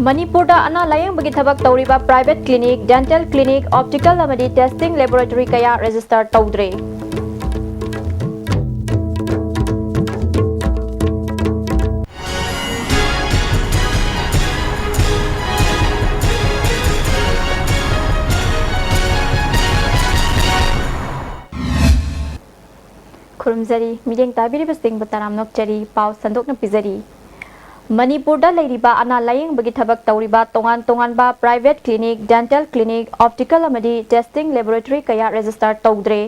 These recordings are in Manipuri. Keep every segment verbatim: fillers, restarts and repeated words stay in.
ꯃꯅꯤꯄꯨꯔꯗ ꯑꯅꯥ ꯂꯥꯌꯦꯡꯕꯒꯤ ꯊꯕꯛ ꯇꯧꯔꯤꯕ private clinic, dental clinic, optical ꯑꯃꯗꯤ testing laboratory ꯀꯌꯥ register ꯇꯧꯗ꯭ꯔꯦ꯫ ꯈꯨꯔꯨꯝꯖꯔꯤ꯫ ꯃꯤꯠꯌꯦꯡ ꯇꯥꯕꯤꯔꯤꯕꯁꯤꯡꯕꯨ ꯇꯔꯥꯝꯅ ꯑꯣꯛꯆꯔꯤ꯫ ꯄꯥꯎ ꯁꯟꯗꯣꯛꯅ ꯄꯤꯖꯔꯤ꯫ ꯃꯅꯤꯄꯨꯔꯗ ꯂꯩꯔꯤꯕ ꯑꯅꯥ ꯂꯥꯌꯦꯡꯕꯒꯤ ꯊꯕꯛ ꯇꯧꯔꯤꯕ ꯇꯣꯉꯥꯟ ꯇꯣꯉꯥꯟꯕ private clinic, dental clinic, optical ꯑꯃꯗꯤ testing laboratory ꯀꯌꯥ register ꯇꯧꯗ꯭ꯔꯦ꯫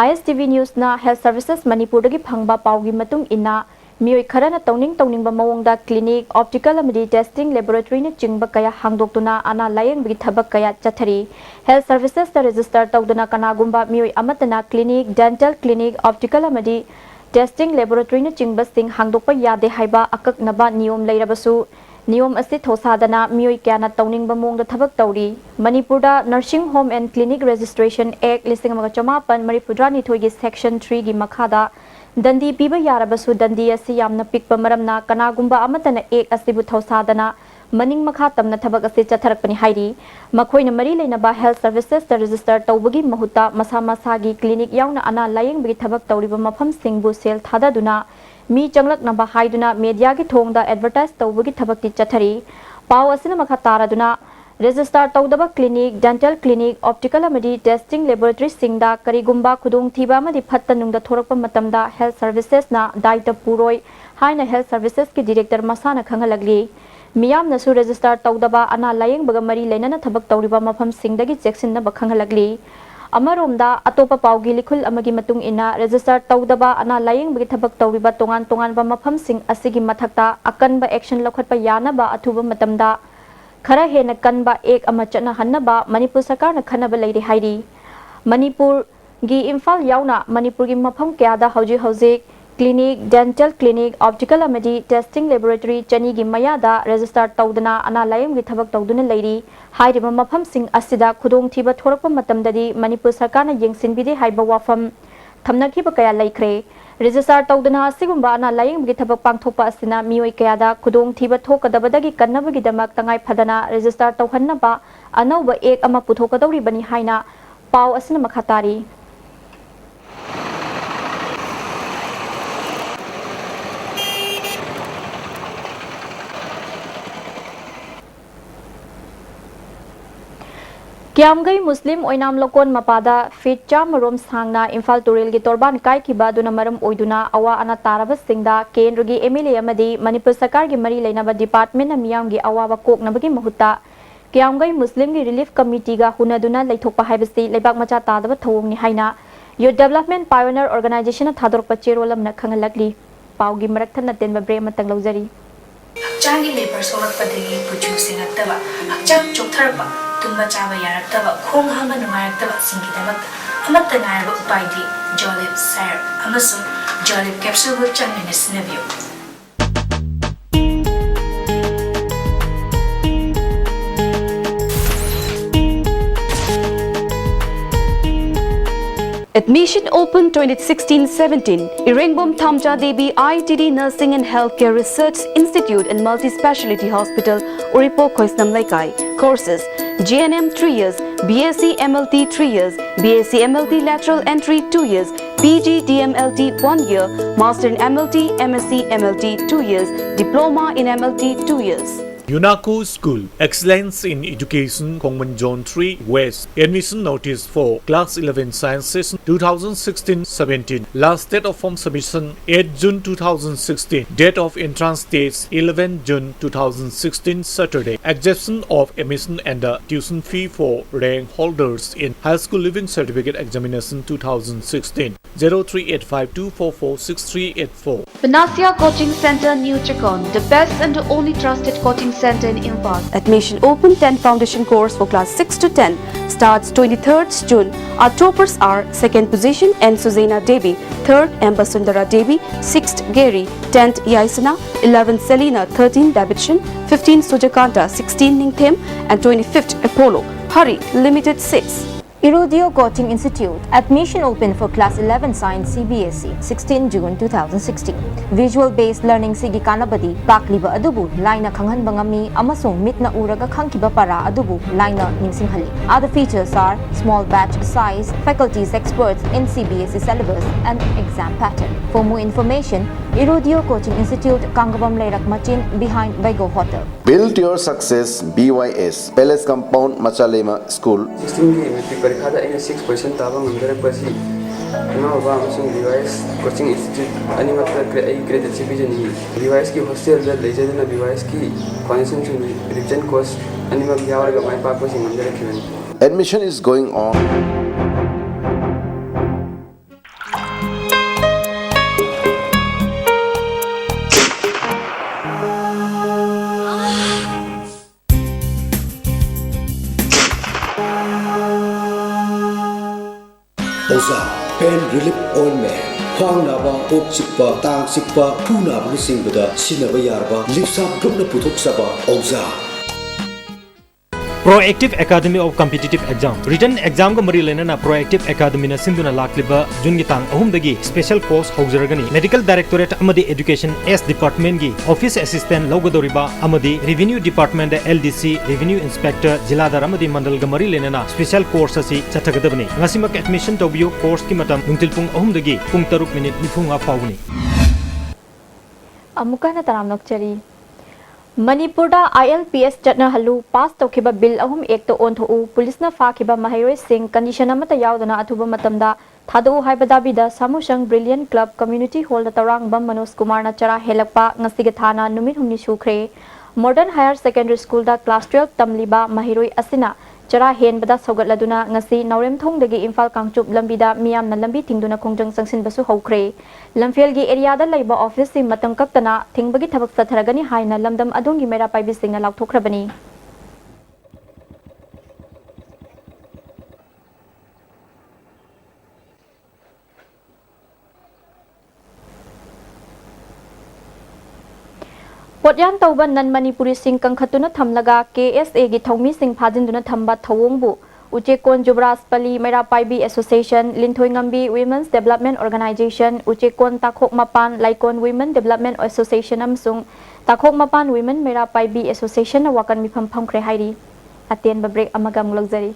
ISTV Newsꯅ Health Services ꯃꯅꯤꯄꯨꯔꯗꯒꯤ ꯐꯪꯕ ꯄꯥꯎꯒꯤ ꯃꯇꯨꯡ ꯏꯟꯅ, ꯃꯤꯑꯣꯏ ꯈꯔꯅ ꯇꯧꯅꯤꯡ ꯇꯧꯅꯤꯡꯕ ꯃꯑꯣꯡꯗ clinic, optical ꯑꯃꯗꯤ testing laboratoryꯅꯆꯤꯡꯕ ꯀꯌꯥ ꯍꯥꯡꯗꯣꯛꯇꯨꯅ ꯑꯅꯥ ꯂꯥꯌꯦꯡꯕꯒꯤ ꯊꯕꯛ ꯀꯌꯥ ꯆꯠꯊꯔꯤ꯫ Health Servicesꯇ register ꯇꯧꯗꯅ ꯀꯅꯥꯒꯨꯝꯕ ꯃꯤꯑꯣꯏ ꯑꯃꯠꯇꯅ clinic, dental clinic, optical ꯑꯃꯗꯤ testing laboratoryꯅꯆꯤꯡꯕꯁꯤꯡ ꯍꯥꯡꯗꯣꯛꯄ ꯌꯥꯗꯦ ꯍꯥꯏꯕ ꯑꯀꯛꯅꯕ ꯅꯤꯌꯣꯝ ꯂꯩꯔꯕꯁꯨ, ꯅꯤꯌꯣꯝ ꯑꯁꯤ ꯊꯧꯁꯥꯗꯅ ꯃꯤꯑꯣꯏ ꯀꯌꯥꯅ ꯇꯧꯅꯤꯡꯕ ꯃꯑꯣꯡꯗ ꯊꯕꯛ ꯇꯧꯔꯤ꯫ ꯃꯅꯤꯄꯨꯔꯗ Nursing Home and Clinic Registration Act ꯂꯤꯁꯤꯡ ꯑꯃꯒ ꯆꯃꯥꯄꯟ ꯃꯔꯤꯐꯨꯇꯔꯥꯅꯤꯊꯣꯏꯒꯤ Section threeꯒꯤ ꯃꯈꯥꯗ ꯗꯟꯗꯤ ꯄꯤꯕ ꯌꯥꯔꯕꯁꯨ, ꯗꯟꯗꯤ ꯑꯁꯤ ꯌꯥꯝꯅ ꯄꯤꯛꯄ ꯃꯔꯝꯅ ꯀꯅꯥꯒꯨꯝꯕ ꯑꯃꯠꯇꯅ Act ꯑꯁꯤꯕꯨ ꯊꯧꯁꯥꯗꯅ ꯃꯅꯤꯡ ꯃꯈꯥ ꯇꯝꯅ ꯊꯕꯛ ꯑꯁꯤ ꯆꯠꯊꯔꯛꯄꯅꯤ ꯍꯥꯏꯔꯤ꯫ ꯃꯈꯣꯏꯅ ꯃꯔꯤ ꯂꯩꯅꯕ Health Servicesꯇ register ꯇꯧꯕꯒꯤ ꯃꯍꯨꯠꯇ ꯃꯁꯥ ꯃꯁꯥꯒꯤ clinic ꯌꯥꯎꯅ ꯑꯅꯥ ꯂꯥꯌꯦꯡꯕꯒꯤ ꯊꯕꯛ ꯇꯧꯔꯤꯕ ꯃꯐꯝꯁꯤꯡꯕꯨ ꯁꯦꯜ ꯊꯥꯗꯗꯨꯅ ꯃꯤ ꯆꯪꯂꯛꯅꯕ ꯍꯥꯏꯗꯨꯅ mediaꯒꯤ ꯊꯣꯡꯗ advertise ꯇꯧꯕꯒꯤ ꯊꯕꯛꯇꯤ ꯆꯠꯊꯔꯤ꯫ ꯄꯥꯎ ꯑꯁꯤꯅ ꯃꯈꯥ ꯇꯥꯔꯗꯨꯅ, register ꯇꯧꯗꯕ clinic, dental clinic, optical ꯑꯃꯗꯤ testing laboratoryꯁꯤꯡꯗ ꯀꯔꯤꯒꯨꯝꯕ ꯈꯨꯗꯣꯡꯊꯤꯕ ꯑꯃꯗꯤ ꯐꯠꯇ ꯅꯨꯡꯗ ꯊꯣꯔꯛꯄ ꯃꯇꯝꯗ Health Servicesꯅ ꯗꯥꯏꯇ ꯄꯨꯔꯣꯏ ꯍꯥꯏꯅ Health Servicesꯀꯤ director ꯃꯁꯥꯅ ꯈꯪꯍꯜꯂꯛꯂꯤ꯫ ꯃꯤꯌꯥꯝꯅꯁꯨ register ꯇꯧꯗꯕ ꯑꯅꯥ ꯂꯥꯌꯦꯡꯕꯒ ꯃꯔꯤ ꯂꯩꯅꯅ ꯊꯕꯛ ꯇꯧꯔꯤꯕ ꯃꯐꯝꯁꯤꯡꯗꯒꯤ ꯆꯦꯛꯁꯤꯟꯅꯕ ꯈꯪꯍꯜꯂꯛꯂꯤ꯫ ꯑꯃꯔꯣꯝꯗ, ꯑꯇꯣꯞꯄ ꯄꯥꯎꯒꯤ ꯂꯤꯈꯨꯜ ꯑꯃꯒꯤ ꯃꯇꯨꯡ ꯏꯟꯅ, register ꯇꯧꯗꯕ ꯑꯅꯥ ꯂꯥꯌꯦꯡꯕꯒꯤ ꯊꯕꯛ ꯇꯧꯔꯤꯕ ꯇꯣꯉꯥꯟ ꯇꯣꯉꯥꯟꯕ ꯃꯐꯝꯁꯤꯡ ꯑꯁꯤꯒꯤ ꯃꯊꯛꯇ ꯑꯀꯟꯕ action ꯂꯧꯈꯠꯄ ꯌꯥꯅꯕ ꯑꯊꯨꯕ ꯃꯇꯝꯗ ꯈꯔ ꯍꯦꯟꯅ ꯀꯟꯕ Act ꯑꯃ ꯆꯠꯅꯍꯟꯅꯕ ꯃꯅꯤꯄꯨꯔ ꯁꯔꯀꯥꯔꯅ ꯈꯟꯅꯕ ꯂꯩꯔꯤ ꯍꯥꯏꯔꯤ꯫ ꯃꯅꯤꯄꯨꯔꯒꯤ ꯏꯝꯐꯥꯜ ꯌꯥꯎꯅ ꯃꯅꯤꯄꯨꯔꯒꯤ ꯃꯐꯝ ꯀꯌꯥꯗ ꯍꯧꯖꯤꯛ ꯍꯧꯖꯤꯛ clinic, dental clinic, optical ꯑꯃꯗꯤ testing laboratory ꯆꯅꯤꯒꯤ ꯃꯌꯥꯗ register ꯇꯧꯗꯅ ꯑꯅꯥ ꯂꯥꯌꯦꯡꯒꯤ ꯊꯕꯛ ꯇꯧꯗꯨꯅ ꯂꯩꯔꯤ꯫ ꯍꯥꯏꯔꯤꯕ ꯃꯐꯝꯁꯤꯡ ꯑꯁꯤꯗ ꯈꯨꯗꯣꯡꯊꯤꯕ ꯊꯣꯔꯛꯄ ꯃꯇꯝꯗꯗꯤ ꯃꯅꯤꯄꯨꯔ ꯁꯔꯀꯥꯔꯅ ꯌꯦꯡꯁꯤꯟꯕꯤꯗꯦ ꯍꯥꯏꯕ ꯋꯥꯐꯝ ꯊꯝꯅꯈꯤꯕ ꯀꯌꯥ ꯂꯩꯈ꯭ꯔꯦ꯫ ꯔꯦꯖꯤꯁꯇꯥꯔ ꯇꯧꯗꯅ ꯑꯁꯤꯒꯨꯝꯕ ꯑꯅꯥ ꯂꯥꯌꯦꯡꯕꯒꯤ ꯊꯕꯛ ꯄꯥꯡꯊꯣꯛꯄ ꯑꯁꯤꯅ ꯃꯤꯑꯣꯏ ꯀꯌꯥꯗ ꯈꯨꯗꯣꯡꯊꯤꯕ ꯊꯣꯛꯀꯗꯕꯗꯒꯤ ꯀꯟꯅꯕꯒꯤꯗꯃꯛ ꯇꯉꯥꯏ ꯐꯗꯅ ꯔꯦꯖꯤꯁꯇꯥꯔ ꯇꯧꯍꯟꯅꯕ ꯑꯅꯧꯕ ꯑꯦꯛ ꯑꯃ ꯄꯨꯊꯣꯛꯀꯗꯧꯔꯤꯕꯅꯤ ꯍꯥꯏꯅ ꯄꯥꯎ ꯑꯁꯤꯅ ꯃꯈꯥ ꯇꯥꯔꯤ꯫ ꯀ꯭ꯌꯥꯝꯒꯩ ꯃꯨꯁꯂꯤꯝ ꯑꯣꯏꯅꯥꯝ ꯂꯧꯀꯣꯟ ꯃꯄꯥꯗ ꯐꯤꯠ ꯆꯥꯝꯃ ꯔꯣꯝ ꯁꯥꯡꯅ ꯏꯝꯐꯥꯜ ꯇꯨꯔꯦꯜꯒꯤ ꯇꯣꯔꯕꯥꯟ ꯀꯥꯏꯈꯤꯕ ꯑꯗꯨꯅ ꯃꯔꯝ ꯑꯣꯏꯗꯨꯅ ꯑꯋꯥ ꯑꯅꯥ ꯇꯥꯔꯕꯁꯤꯡꯗ ꯀꯦꯟꯗ꯭ꯔꯒꯤ ꯑꯦꯝ ꯑꯦꯜ ꯑꯦ ꯑꯃꯗꯤ ꯃꯅꯤꯄꯨꯔ ꯁꯔꯀꯥꯔꯒꯤ ꯃꯔꯤ ꯂꯩꯅꯕ ꯗꯤꯄꯥꯔꯠꯃꯦꯟꯅ ꯃꯤꯌꯥꯝꯒꯤ ꯑꯋꯥꯕ ꯀꯣꯛꯅꯕꯒꯤ ꯃꯍꯨꯠꯇ ꯀ꯭ꯌꯥꯝꯒꯩ ꯃꯨꯁꯂꯤꯝꯒꯤ ꯔꯤꯂꯤꯐ ꯀꯃꯤꯇꯤꯒ ꯍꯨꯟꯅꯗꯨꯅ ꯂꯩꯊꯣꯛꯄ ꯍꯥꯏꯕꯁꯤ ꯂꯩꯕꯥꯛ ꯃꯆꯥ ꯇꯥꯗꯕ ꯊꯧꯑꯣꯡꯅꯤ ꯍꯥꯏꯅ ꯌꯨꯠ ꯗꯦꯕꯂꯞꯃꯦꯟ ꯄꯥꯏꯑꯣꯅꯤꯌꯔ ꯑꯣꯔꯒꯅꯥꯏꯖꯦꯁꯟꯅ ꯊꯥꯗꯣꯔꯛꯄ ꯆꯦꯔꯣꯜ ꯑꯃꯅ ꯈꯪꯍꯜꯂꯛꯂꯤ꯫ ꯄꯥꯎꯒꯤ ꯃꯔꯛ ꯊꯠꯅ ꯇꯦꯟꯕ ꯕ꯭ꯔꯦꯛ ꯑꯃꯇꯪ ꯂꯧꯖꯔꯤ꯫ ꯍꯛꯆꯥꯡꯒꯤ ꯂꯦꯕꯔ ꯁꯣꯛꯂꯛꯄꯗꯒꯤ ꯀꯨꯆꯨ ꯁꯦꯡꯉꯛꯇꯕ, ꯍꯛꯆꯥꯡ ꯆꯣꯛꯊꯔꯛꯄ, ꯇꯨꯝꯕ ꯆꯥꯕ ꯌꯥꯔꯛꯇꯕ, ꯈꯣꯡ ꯍꯥꯝꯕ ꯅꯨꯡꯉꯥꯏꯔꯛꯇꯕꯁꯤꯡꯒꯤꯗꯃꯛꯇ ꯑꯃꯠꯇ ꯉꯥꯏꯔꯕ ꯎꯄꯥꯏꯗꯤ ꯖꯣꯂꯤꯞ ꯁꯥꯏꯔꯞ ꯑꯃꯁꯨꯡ ꯖꯣꯂꯤꯞ ꯀꯦꯞꯁꯨꯜꯕꯨ ꯆꯥꯡ ꯅꯥꯏꯅ ꯁꯤꯖꯤꯟꯅꯕꯤꯌꯨ꯫ Admission open twenty sixteen seventeen. Irengom Thamja Devi I T D Nursing and Healthcare Research Institute and Multi-Speciality Hospital, Uripok, Khoisnam Leikai. Courses: G N M three years, B S C M L T three years, B S C M L T lateral entry two years, P G D M L T one year, Master in M L T, M S C M L T two years, Diploma in M L T two years. UNACO School, Excellence in Education, Khongmon Zone three West. Admission notice for Class eleven Science Session two thousand sixteen seventeen. Last date of form submission, eighth June two thousand sixteen. Date of entrance dates, eleventh June two thousand sixteen, Saturday. Exemption of admission and the tuition fee for rank holders in High School Leaving Certificate Examination two thousand sixteen. Zero three eight five two four four six three eight four. Panacea Coaching Center, New Chakon, the best and the only trusted coaching center in Imphal. Admission open. Ten foundation course for class six to ten starts twenty-third June. Our toppers are: second position, N Suzena Devi; third, M Basundara Devi; sixth, Gary; tenth, Yaisana; eleventh, Selina; thirteen, Davidson; fifteen, Sujakanta; sixteen, Ningthem; and twenty-fifth, Apollo. Hurry, limited seats. Irudio Coaching Institute, admission open for class eleven science C B S E, sixteen June two thousand sixteen. Visual based learning ꯁꯤꯒꯤ ꯀꯥꯟꯅꯕꯗꯤ ꯇꯥꯛꯂꯤꯕ ꯑꯗꯨꯕꯨ ꯂꯥꯏꯅ ꯈꯪꯍꯟꯕ ꯉꯝꯃꯤ ꯑꯃꯁꯨꯡ ꯃꯤꯠꯅ ꯎꯔꯒ ꯈꯪꯈꯤꯕ ꯄꯔꯥ ꯑꯗꯨꯕꯨ ꯂꯥꯏꯅ ꯅꯤꯡꯁꯤꯡꯍꯜꯂꯤ꯫ Other features are small batch size, faculties experts in C B S E syllabus and exam pattern. For more information, Irudio Coaching Institute, Kangabam Leirak Machin, behind Baigo Hotel. Build your success, B Y S, Palace Compound, Machalema School. ꯁꯤꯛꯁꯇꯤꯟꯒꯤ ꯃꯦꯇ꯭ꯔꯤꯛ ꯄꯔꯤꯈꯥꯗ ꯑꯩꯅ ꯁꯤꯛꯁ ꯄꯔꯁꯦꯟ ꯇꯥꯕ ꯉꯝꯖꯔꯛꯄ ꯑꯁꯤ ꯏꯃꯥ ꯕꯕꯥ ꯑꯃꯁꯨꯡ B Y S coaching institute ꯑꯅꯤꯃꯛꯇ ꯀ꯭ꯔꯦ-, ꯑꯩ creditꯁꯤ ꯄꯤꯖꯅꯤꯡꯏ꯫ B Y Sꯀꯤ hostelꯗ ꯂꯩꯖꯗꯨꯅ B Y Sꯀꯤ foundationꯁꯤꯡ revision course ꯑꯅꯤꯃꯛ ꯌꯥꯎꯔꯒ ꯃꯥꯏ ꯄꯥꯛꯄꯁꯤꯡ ꯉꯝꯖꯔꯛꯈꯤꯕꯅꯤ꯫ Admission is going on. ꯑꯣꯖꯥ, pain relief ointment, ꯈ꯭ꯋꯥꯡ ꯅꯥꯕ, ꯀꯣꯛ ꯆꯤꯛꯄ, ꯇꯥꯡ ꯆꯤꯛꯄ, ꯈꯨ ꯅꯥꯕꯅꯆꯤꯡꯕꯗ ꯁꯤꯖꯤꯟꯅꯕ ꯌꯥꯔꯕ ꯂꯤꯞꯁꯥꯞ ꯒ꯭ꯔꯨꯞꯅ ꯄꯨꯊꯣꯛꯆꯕ ꯑꯣꯖꯥ꯫ Proactive Academy of Competitive Exam, written examꯒ ꯃꯔꯤ ꯂꯩꯅꯅ Proactive Academyꯅ ꯁꯤꯟꯗꯨꯅ ꯂꯥꯛꯂꯤꯕ ꯖꯨꯟꯒꯤ ꯇꯥꯡ ꯑꯍꯨꯝꯗꯒꯤ special course ꯍꯧꯖꯔꯒꯅꯤ꯫ Medical Directorate ꯑꯃꯗꯤ Education S departmentꯀꯤ office assistant ꯂꯧꯒꯗꯧꯔꯤꯕ ꯑꯃꯗꯤ Revenue Departmentꯇ L D C, Revenue Inspector, ꯖꯤꯂꯥꯗꯥꯔ ꯑꯃꯗꯤ ꯃꯟꯗꯜꯒ ꯃꯔꯤ ꯂꯩꯅꯅ special course ꯑꯁꯤ ꯆꯠꯊꯒꯗꯕꯅꯤ꯫ ꯉꯁꯤꯃꯛ admission ꯇꯧꯕꯤꯌꯨ꯫ Courseꯀꯤ ꯃꯇꯝ ꯅꯨꯡꯊꯤꯜ ꯄꯨꯡ ꯑꯍꯨꯝꯗꯒꯤ ꯄꯨꯡ ꯇꯔꯨꯛ ꯃꯤꯅꯤꯠ ꯅꯤꯐꯨꯃꯉꯥ ꯐꯥꯎꯕꯅꯤ꯫ ꯑꯃꯨꯛꯀ ꯍꯟꯅ ꯇꯔꯥꯝꯅ ꯑꯣꯛꯆꯔꯤ꯫ ꯃꯅꯤꯄꯨꯔꯗ I L P S ꯆꯠꯅꯍꯜꯂꯨ, pass ꯇꯧꯈꯤꯕ bill ꯑꯍꯨꯝ actꯇ ꯑꯣꯟꯊꯣꯛꯎ, ꯄꯨꯂꯤꯁꯅ ꯐꯥꯈꯤꯕ ꯃꯍꯩꯔꯣꯏꯁꯤꯡ condition ꯑꯃꯠꯇ ꯌꯥꯎꯗꯅ ꯑꯊꯨꯕ ꯃꯇꯝꯗ ꯊꯥꯗꯣꯛꯎ ꯍꯥꯏꯕ ꯗꯥꯕꯤꯗ ꯁꯥꯃꯨꯁꯪ Brilliant Club Community Hallꯗ Tourangbam Manoj ꯀꯨꯃꯥꯔꯅ ꯆꯔꯥ ꯍꯦꯜꯂꯛꯄ ꯉꯁꯤꯒꯤ ꯊꯥꯅ ꯅꯨꯃꯤꯠ ꯍꯨꯝꯅꯤ ꯁꯨꯈ꯭ꯔꯦ꯫ Modern Higher Secondary Schoolꯗ class twelve ꯇꯝꯂꯤꯕ ꯃꯍꯩꯔꯣꯏ ꯑꯁꯤꯅ ꯆꯔꯥ ꯍꯦꯟꯕꯗ ꯁꯧꯒꯠꯂꯗꯨꯅ ꯉꯁꯤ ꯅꯥꯎꯔꯦꯝꯊꯣꯡꯗꯒꯤ ꯏꯝꯐꯥꯜ ꯀꯥꯡꯆꯨꯞ ꯂꯝꯕꯤꯗ ꯃꯤꯌꯥꯝꯅ ꯂꯝꯕꯤ ꯊꯤꯡꯗꯨꯅ ꯈꯣꯡꯖꯪ ꯆꯪꯁꯤꯟꯕꯁꯨ ꯍꯧꯈ꯭ꯔꯦ꯫ ꯂꯝꯐꯦꯜꯒꯤ areaꯗ ꯂꯩꯕ officeꯁꯤꯡ ꯃꯇꯝ ꯀꯛꯇꯅ ꯊꯤꯡꯕꯒꯤ ꯊꯕꯛ ꯆꯠꯊꯔꯒꯅꯤ ꯍꯥꯏꯅ ꯂꯝꯗꯝ ꯑꯗꯣꯝꯒꯤ ꯃꯩꯔꯥ ꯄꯥꯏꯕꯤꯁꯤꯡꯅ ꯂꯥꯎꯊꯣꯛꯈ꯭ꯔꯕꯅꯤ꯫ ꯄꯣꯠꯌꯥꯟ ꯇꯧꯕ non Manipuriꯁꯤꯡ ꯀꯟꯈꯠꯇꯨꯅ ꯊꯝꯂꯒ K S Aꯒꯤ ꯊꯧꯃꯤꯁꯤꯡ ꯐꯥꯖꯤꯟꯗꯨꯅ ꯊꯝꯕ ꯊꯧꯑꯣꯡꯕꯨ ꯎꯆꯦꯛꯀꯣꯟ ꯖꯨꯕꯔꯥꯖ ꯄꯂꯤ ꯃꯩꯔꯥ ꯄꯥꯏꯕꯤ ꯑꯦꯁꯣꯁꯤꯌꯦꯁꯟ, ꯂꯤꯟꯊꯣꯏꯉꯝꯕꯤ Women's Development Organization, ꯎꯆꯦꯛꯀꯣꯟ ꯇꯥꯈꯣꯛ ꯃꯄꯥꯟ ꯂꯩꯀꯣꯟ Women Development Association ꯑꯃꯁꯨꯡ ꯇꯥꯈꯣꯛ ꯃꯄꯥꯟ Women ꯃꯩꯔꯥ ꯄꯥꯏꯕꯤ ꯑꯦꯁꯣꯁꯤꯌꯦꯁꯟꯅ ꯋꯥꯀꯟ ꯃꯤꯐꯝ ꯐꯝꯈ꯭ꯔꯦ ꯍꯥꯏꯔꯤ꯫ ꯑꯇꯦꯟꯕ ꯕ꯭ꯔꯦꯛ ꯑꯃꯒ ꯑꯃꯨꯛ ꯂꯧꯖꯔꯤ꯫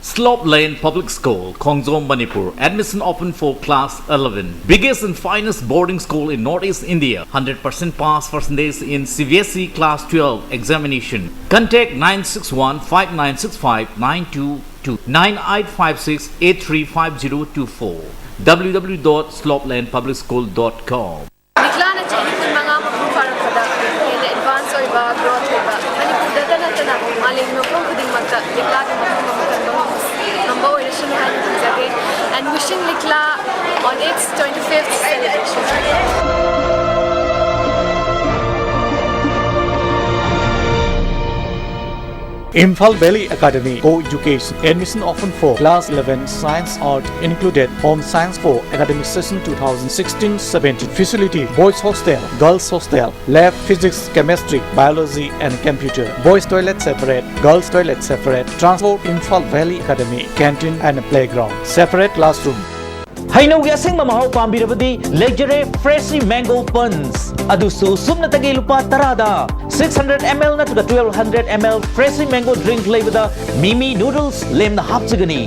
Slope Lane Public School, Khongjom, Manipur. Admission open for class eleven. Biggest and finest boarding school in Northeast India. Hundred percent pass percentage in C B S E class twelve examination. Contact nine six one five nine six five nine two two, nine eight five six eight three five zero two four, W W W dot slope lane public school dot com. ꯂꯤꯛꯂꯥꯅ ꯆꯍꯤ ꯀꯨꯟꯃꯉꯥ ꯃꯄꯨꯡ ꯐꯥꯔꯛꯄꯗ ꯍꯦꯟꯅ ꯑꯦꯗꯚꯥꯟꯁ ꯑꯣꯏꯕ, ꯒ꯭ꯔꯣꯊ ꯑꯣꯏꯕ, ꯃꯅꯤꯄꯨꯔꯗꯇ ꯅꯠꯇꯅ ꯃꯥꯂꯦꯝꯒꯤ ꯃꯐꯝ ꯈꯨꯗꯤꯡꯃꯛꯇ ꯂꯤꯛꯂꯥꯒꯤ ꯃꯐꯝ ꯑꯃ ꯀꯟꯕ ꯉꯝꯕ, ꯉꯝꯕ ꯑꯣꯏꯔꯁꯅꯨ ꯍꯥꯏꯅ ꯈꯟꯖꯒꯦ꯫ And wishing Likla on its twenty-fifth celebration. Imphal Valley Academy Co-Education. Admission open for class eleven, science, art included. Home science for academic session two thousand sixteen seventeen. Facility: boys hostel, girls hostel, lab, physics, chemistry, biology and computer. Boys toilet separate, girls toilet separate. Transport: Imphal Valley Academy, canteen and playground. Separate classroom. ꯍꯩꯅꯧꯒꯤ ꯑꯁꯦꯡꯕ ꯃꯍꯥꯎ ꯄꯥꯝꯕꯤꯔꯕꯗꯤ ꯂꯩꯖꯔꯦ Freshie Mango Punch꯫ ꯑꯗꯨꯁꯨ ꯁꯨꯞꯅꯇꯒꯤ ꯂꯨꯄꯥ ꯇꯔꯥꯗ꯫ Six hundred M L ꯅꯠꯇ꯭ꯔꯒ twelve hundred M L Freshie Mango Drink ꯂꯩꯕꯗ ꯃꯤꯃꯤ ꯅꯨꯗꯜꯁ ꯂꯦꯝꯅ ꯍꯥꯞꯆꯒꯅꯤ꯫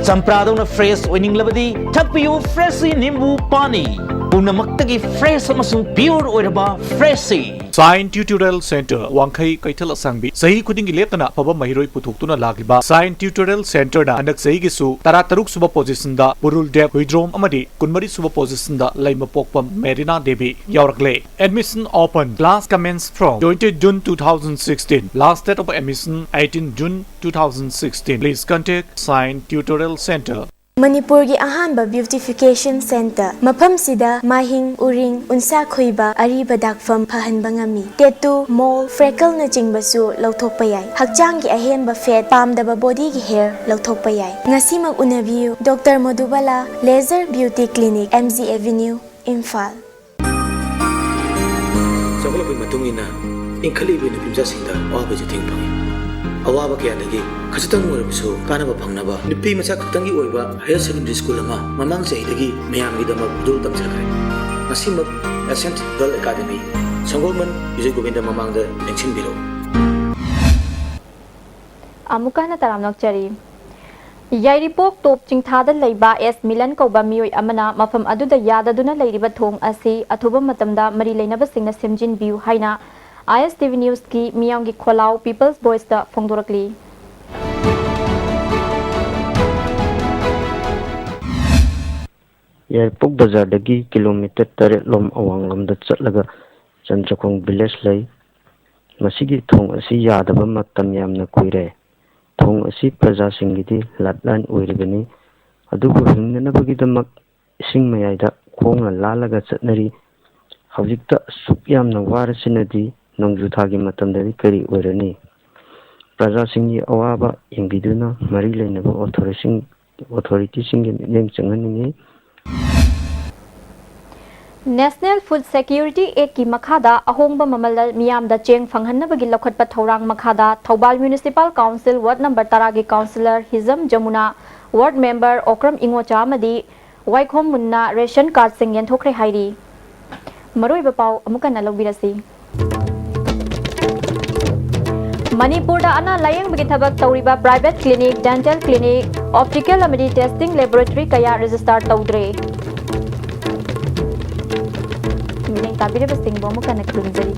ꯆꯝꯄ꯭ꯔꯥꯗꯧꯅ fresh ꯑꯣꯏꯅꯤꯡꯂꯕꯗꯤ ꯊꯛꯄꯤꯌꯨ Freshie ꯅꯤꯝꯕꯨ ꯄꯥꯅꯤ꯫ ꯄꯨꯝꯅꯃꯛꯇꯒꯤ fresh ꯑꯃꯁꯨꯡ pure ꯑꯣꯏꯔꯕ Freshie꯫ Sain Tutorial Center, ꯋꯥꯡꯈꯩ ꯀꯩꯊꯦꯜ ꯑꯁꯥꯡꯕꯤ꯫ ꯆꯍꯤ ꯈꯨꯗꯤꯡꯒꯤ ꯂꯦꯞꯇꯅ ꯑꯐꯕ ꯃꯍꯩꯔꯣꯏ ꯄꯨꯊꯣꯛꯇꯨꯅ ꯂꯥꯛꯂꯤꯕ Sain Tutorial Centerꯅ ꯍꯟꯗꯛ ꯆꯍꯤꯒꯤꯁꯨ ꯇꯔꯥꯇꯔꯨꯛ ꯁꯨꯕ positionꯗ ꯄꯨꯔꯨꯜ ꯗꯦꯕ ꯍꯨꯏꯗ꯭ꯔꯣꯝ ꯑꯃꯗꯤ ꯀꯨꯟꯃꯔꯤ ꯁꯨꯕ positionꯗ ꯂꯩꯃꯄꯣꯛꯄꯝ ꯃꯦꯔꯤꯅꯥ ꯗꯦꯕꯤ ꯌꯥꯎꯔꯛꯂꯦ꯫ Admission open. Class commence from twenty June two thousand sixteen. Last date of admission eighteen June two thousand sixteen. Please contact Sain Tutorial Center. ꯃꯅꯤꯄꯨꯔꯒꯤ ꯑꯍꯥꯟꯕ beautification center꯫ ꯃꯐꯝꯁꯤꯗ ꯃꯥꯍꯤꯡ, ꯎꯔꯤꯡ, ꯎꯟꯁꯥ ꯈꯨꯏꯕ, ꯑꯔꯤꯕ ꯗꯥꯛꯐꯝ ꯐꯍꯟꯕ ꯉꯝꯃꯤ꯫ Tattoo, mole, freckleꯅꯆꯤꯡꯕꯁꯨ ꯂꯧꯊꯣꯛꯄ ꯌꯥꯏ꯫ ꯍꯛꯆꯥꯡꯒꯤ ꯑꯍꯦꯟꯕ fat, ꯄꯥꯝꯗꯕ bodyꯒꯤ hair ꯂꯧꯊꯣꯛꯄ ꯌꯥꯏ꯫ ꯉꯁꯤꯃꯛ ꯎꯅꯕꯤꯌꯨ꯫ Doctor ꯃꯣꯗꯨꯕꯥꯂꯥ, Laser Beauty Clinic, M G Avenue, Imphal. ꯆꯥꯎꯈꯠꯂꯛꯄꯒꯤ ꯃꯇꯨꯡ ꯏꯟꯅ ꯏꯟꯈꯠꯂꯛꯂꯤꯕ ꯅꯨꯄꯤ ꯃꯆꯥꯁꯤꯡꯗ ꯑꯋꯥꯕꯁꯨ ꯊꯦꯡꯅ ꯐꯪꯏ꯫ ꯑꯋꯥꯕ ꯀꯌꯥꯗꯒꯤ ꯈꯖꯤꯛꯇꯪ ꯑꯣꯏꯔꯕꯁꯨ ꯀꯥꯟꯅꯕ ꯐꯪꯅꯕ ꯅꯨꯄꯤ ꯃꯆꯥ ꯈꯛꯇꯪꯒꯤ ꯑꯣꯏꯕ higher secondary school ꯑꯃ ꯃꯃꯥꯡ ꯆꯍꯤꯗꯒꯤ ꯃꯌꯥꯝꯒꯤꯗꯃꯛ ꯈꯨꯗꯣꯜ ꯇꯝꯖꯈ꯭ꯔꯦ꯫ ꯉꯁꯤꯃꯛ Ascent Girl Academy, ꯁꯪꯒꯣꯜꯕꯟ Bijoy Govinda ꯃꯃꯥꯡꯗ ꯂꯦꯡꯁꯤꯟꯕꯤꯔꯛꯎ꯫ ꯑꯃꯨꯛꯀ ꯍꯟꯅ ꯇꯔꯥꯝꯅ ꯑꯣꯛꯆꯔꯤ꯫ ꯌꯥꯏꯔꯤꯄꯣꯛ ꯇꯣꯞ ꯆꯤꯡꯊꯥꯗ ꯂꯩꯕ ꯑꯦꯁ ꯃꯤꯂꯟ ꯀꯧꯕ ꯃꯤꯑꯣꯏ ꯑꯃꯅ ꯃꯐꯝ ꯑꯗꯨꯗ ꯌꯥꯗꯗꯨꯅ ꯂꯩꯔꯤꯕ ꯊꯣꯡ ꯑꯁꯤ ꯑꯊꯨꯕ ꯃꯇꯝꯗ ꯃꯔꯤ ꯂꯩꯅꯕꯁꯤꯡꯅ ꯁꯦꯝꯖꯤꯟꯕꯤꯌꯨ ꯍꯥꯏꯅ ISTV Newsꯀꯤ ꯃꯤꯌꯥꯝꯒꯤ ꯈꯣꯜꯂꯥꯎ People's Voiceꯇ ꯐꯣꯡꯗꯣꯔꯛꯂꯤ꯫ ꯌꯥꯏꯔꯤꯄꯣꯛ ꯕꯖꯥꯔꯗꯒꯤ ꯀꯤꯂꯣꯃꯤꯇꯔ ꯇꯔꯦꯠ ꯂꯣꯝ ꯑꯋꯥꯡꯂꯣꯝꯗ ꯆꯠꯂꯒ ꯆꯟꯗ꯭ꯔꯈꯣꯡ village ꯂꯩ꯫ ꯃꯁꯤꯒꯤ ꯊꯣꯡ ꯑꯁꯤ ꯌꯥꯗꯕ ꯃꯇꯝ ꯌꯥꯝꯅ ꯀꯨꯏꯔꯦ꯫ ꯊꯣꯡ ꯑꯁꯤ ꯄ꯭ꯔꯖꯥꯁꯤꯡꯒꯤꯗꯤ lifeline ꯑꯣꯏꯔꯤꯕꯅꯤ꯫ ꯑꯗꯨꯕꯨ ꯍꯤꯡꯅꯅꯕꯒꯤꯗꯃꯛ ꯏꯁꯤꯡ ꯃꯌꯥꯏꯗ ꯈꯣꯡꯅ ꯂꯥꯜꯂꯒ ꯆꯠꯅꯔꯤ꯫ ꯍꯧꯖꯤꯛꯇ ꯑꯁꯨꯛ ꯌꯥꯝꯅ ꯋꯥꯔꯁꯤꯅꯗꯤ ꯅꯣꯡꯖꯨ ꯊꯥꯒꯤ ꯃꯇꯝꯗꯗꯤ ꯀꯔꯤ ꯑꯣꯏꯔꯅꯤ? ꯄ꯭ꯔꯖꯥꯁꯤꯡꯒꯤ ꯑꯋꯥꯕ ꯌꯦꯡꯕꯤꯗꯨꯅ ꯃꯔꯤ ꯂꯩꯅꯕ ꯑꯣꯊꯣꯔꯤꯁꯤꯡ-, ꯑꯣꯊꯣꯔꯤꯇꯤꯁꯤꯡꯒꯤ ꯃꯤꯠꯌꯦꯡ ꯆꯪꯍꯟꯅꯤꯡꯏ꯫ National Food Security Actꯀꯤ ꯃꯈꯥꯗ ꯑꯍꯣꯡꯕ ꯃꯃꯜꯗ ꯃꯤꯌꯥꯝꯗ ꯆꯦꯡ ꯐꯪꯍꯟꯅꯕꯒꯤ ꯂꯧꯈꯠꯄ ꯊꯧꯔꯥꯡ ꯃꯈꯥꯗ Thoubal Municipal Council Ward number ꯇꯔꯥꯒꯤ councillor ꯍꯤꯖꯝ ꯖꯃꯨꯅꯥ, ward member ꯑꯣꯀ꯭ꯔꯝ ꯏꯉꯣꯆꯥ ꯑꯃꯗꯤ ꯋꯥꯏꯈꯣꯝ ꯃꯨꯟꯅ ration cardꯁꯤꯡ ꯌꯦꯟꯊꯣꯛꯈ꯭ꯔꯦ ꯍꯥꯏꯔꯤ꯫ ꯃꯔꯨꯑꯣꯏꯕ ꯄꯥꯎ ꯑꯃꯨꯛ ꯍꯟꯅ ꯂꯧꯕꯤꯔꯁꯤ꯫ ꯃꯅꯤꯄꯨꯔꯗ ꯑꯅꯥ ꯂꯥꯌꯦꯡꯕꯒꯤ ꯊꯕꯛ ꯇꯧꯔꯤꯕ private clinic, dental clinic, optical ꯑꯃꯗꯤ testing laboratory ꯀꯌꯥ register ꯇꯧꯗ꯭ꯔꯦ꯫ ꯃꯤꯠꯌꯦꯡ ꯇꯥꯕꯤꯔꯤꯕꯁꯤꯡꯕꯨ ꯑꯃꯨꯛ ꯍꯟꯅ ꯈꯨꯔꯨꯝꯖꯔꯤ꯫